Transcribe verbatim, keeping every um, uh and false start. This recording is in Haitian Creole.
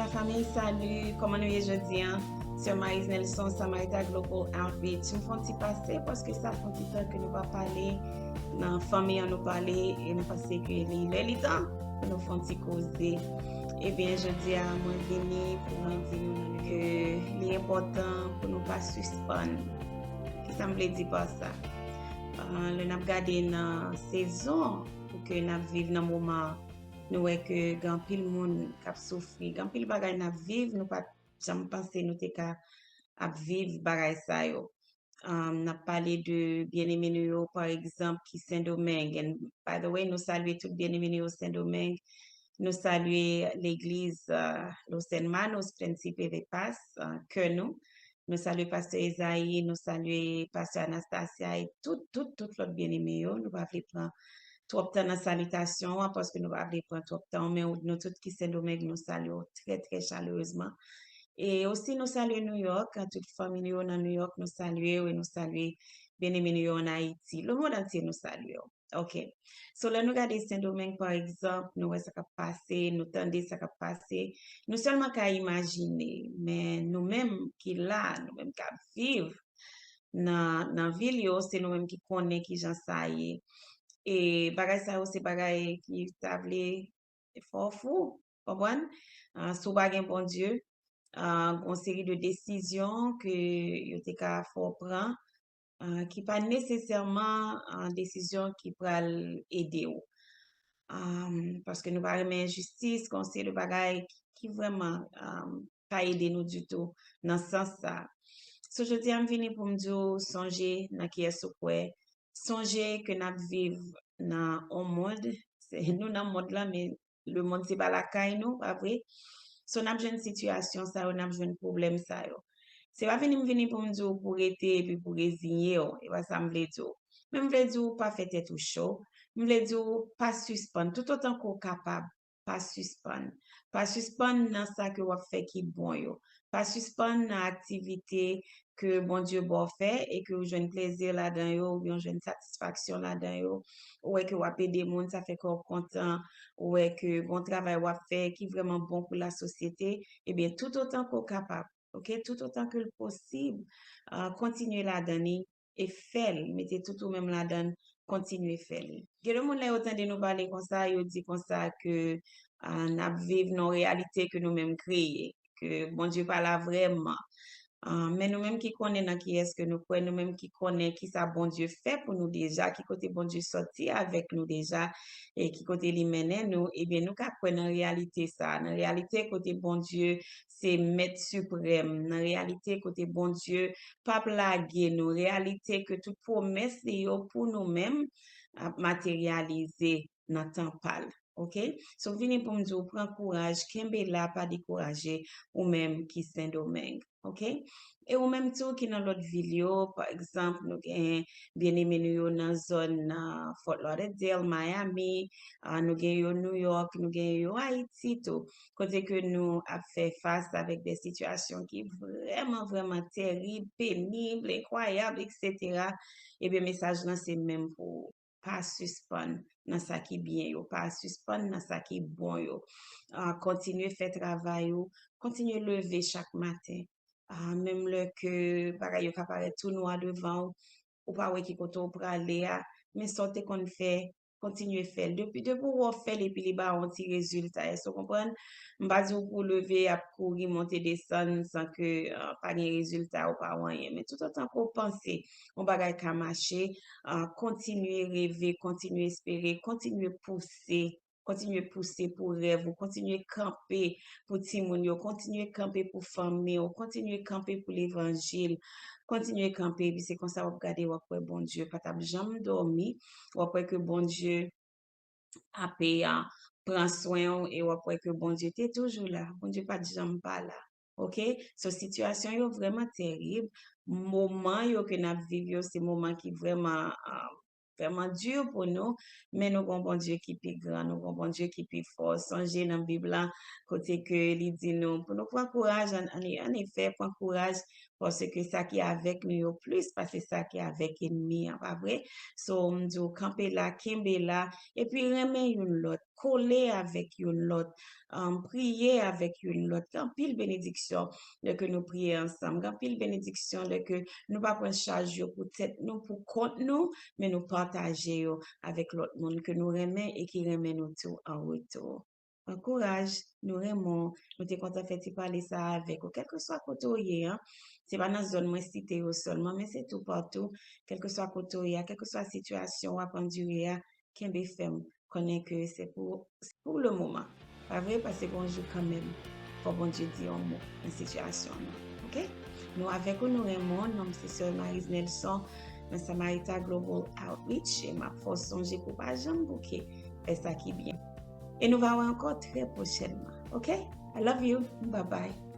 Lafanmi, salut, kòman nou ye jodi a? Sè Maryse Nelson, Samarita Global Outreach. M fè yon ti pase paske sa fè yon ti tan ke nou pa pale nan fanmi an, nou pale, e m panse ke li lè li tan pou nou fè yon ti koze. Ebyen, jodi a, mwen vini pou mwen di nou ke li enpòtan pou nou pa sispann. Kisa m vle di pa sa? Ah, lè n ap gade nan sezon ke n ap viv nan moman, nou wè ke gen anpil moun k ap soufri, gen anpil bagay n ap viv, nou pa t janm panse nou te ka ap viv bagay sa yo. Um, n ap pale de byeneme nou yo, pa egzanp, ki Sendomeng. And by the way, nou salye tout byeneme nou yo Sendomeng. Nou salye legliz uh, Los Hermanos Príncipe de Paz, uh, kè nou. Nou salye pastè Ezayi, nou salye pastè Anastasia e tout, tout, tout lòt byeneme yo. Nou pa vle pran twòp tan nan salitasyon an, paske nou pa vle pran twòp tan, men nou tout ki Sendomeng, nou salye w trè, trè chalerezman. E osi, nou salye New York, a tout fanmi nou yo nan New York, nou salye w e nou salye byeneme nou yo an Ayiti. Le monde entier, nou salye w. Ok. So, lè nou gade Sendomeng, pa egzanp, nou wè sa k ap pase, nou tande sa k ap pase, nou sèlman ka imajine, men nou menm ki la, nou menm k ap viv nan, nan vil yo, se nou menm ki konnen ki jan sa ye. E bagay sa yo, se bagay ki ta vle fè w fou, konprann? Ah, si w pa gen Bondye, ah, gon seri de desizyon ke yo te ka fè w pran, ah, ki pa nesesèman, ah, desizyon ki pral ede w. Ah, paske nou pa renmen enjistis, gon seri de bagay ki, ki vrèman, ah, pa ede nou ditou nan sans sa. So, jodi a, m vini pou m di w, sonje nan kiyès ou kwè, sonje ke n ap viv nan yon mond, se, nou nan mond lan, men le mond se pa lakay nou, pa vre? So, n ap jwenn sitiyasyon sa yo, n ap jwenn pwoblèm sa yo. Se pa vini m vini pou m di w pou rete epi pou reziye w, e pa sa m vle di w. Men m vle di w pa fè tèt ou cho, m vle di w pa sispann, toutotan ke w kapab, pa sispann. Pa sispann nan sa ke w ap fè ki bon yo. Pa sispann nan aktivite ke Bondye ba w fè e ke w jwenn plezi ladan yo, oubyen w jwenn satisfaksyon ladan yo. Ou wè ke w ap ede moun, sa fè kè w kontan. Ou wè ke gon travay w ap fè ki vrèman bon pou lasosyete, ebyen, toutotan ke w kapab, ok, toutotan ke l posib, ah, kontinye ladan li e fè l, mete tout ou menm ladan l, kontinye fè l. Gen de moun, lè yo tande nou pale konsa, yo di konsa ke, ah, n ap viv nan yon reyalite ke nou menm kreye, ke Bondye pa la vrèman. Ah, men nou menm ki konnen nan kiyès ke nou kwè, nou menm ki konnen kisa Bondye fè pou nou deja, ki kote Bondye sòti avèk nou deja, e ki kote li mennen nou, ebyen, nou ka kwè nan reyalite sa, nan reyalite kote Bondye se mèt siprèm, nan reyalite kote Bondye p ap lage nou, reyalite ke tout pwomès li yo pou nou menm ap materyalize nan tan pa l. Ok? So, vini pou m di w, pran kouraj, kenbe la, pa dekouraje, ou menm ki Sendomeng. Ok? E ou menm tou ki nan lòt vil yo, pa egzanp, nou gen byeneme nou yo nan zòn, ah, Fort Lauderdale, Miami, ah, nou gen yo New York, nou gen yo Ayiti tou, kote ke nou ap fè fas avèk de sitiyasyon ki vrèman, vrèman tèrib, penib, enkwayab, etsetera. Ebyen, mesaj lan se menm pou ou. Pa sispann nan sa ki byen yo, pa sispann nan sa ki bon yo. Ah, kontinye fè travay ou, kontinye leve chak maten. Ah, menm lè ke bagay yo ka parèt tou nwa devan w, ou pa wè ki kote w prale a, men sa w te konn fè, kontinye fè l. Depi, depi w wè w fè l epi li ba w yon ti rezilta, èske w konprann? M pa di w pou w leve ap kouri, monte, desann san ke, ah, pa gen rezilta ou pa wè anyen. Men toutotan ke w panse yon bagay ka mache, ah, kontinye reve, kontinye espere, kontinye pouse. Kontinye pouse pou rèv ou, kontinye kanpe pou timoun yo, kontinye kanpe pou fanmi w, kontinye kanpe pou levanjil, kontinye kanpe, epi se konsa w ap gade, w ap wè Bondye pa t ap janm dòmi, w ap wè ke Bondye ape a pran swen w, e w ap wè ke Bondye te toujou la, Bondye pa t janm pa la. Ok? So, sitiyasyon yo vrèman tèrib, moman yo ke n ap viv yo, se moman ki vrèman, ah, vrèman di pou nou, men nou gon Bondye ki pi gran, nou gon Bondye ki pi fò. Sonje nan Bib la, kote ke li di nou pou nou pran kouraj, an, an, an efè, pran kouraj, paske sa ki avèk nou yo plis pase sa ki avèk enmi an, pa vre? So, m di w, kanpe la, kenbe la, epi renmen youn lòt, kole avèk youn lòt, um, priye avèk youn lòt. Gen anpil benediksyon lè ke nou priye ansanm. Gen anpil benediksyon lè ke nou pa pran chaj yo pou tèt nou, pou kont nou, men nou pataje yo avèk lòt moun ke nou renmen e ki renmen nou tou an retou. Ankouraj, nou renmen w, nou te kontan fè ti pale sa avèk ou. Kèlkeswa kote w ye, an, se pa nan zòn mwen site yo sèlman, men se toupatou, kèlkeswa kote w ye a, kèlkeswa sitiyasyon w ap andire a, kenbe fèm, konnen ke se pou, se pou le moman. Pa vre? Paske gon jou kanmenm, fò Bondye di yon mo nan sitiyasyon nou. Oke? Nou avèk ou, nou renmen w. Non m se Sè Marise Nelson nan Samarita Global Outreach e m ap fè w sonje pou w pa janm bouke fè sa ki byen. E nou va wè ankò trè pwochènman. Oke? I love you. Bye bye.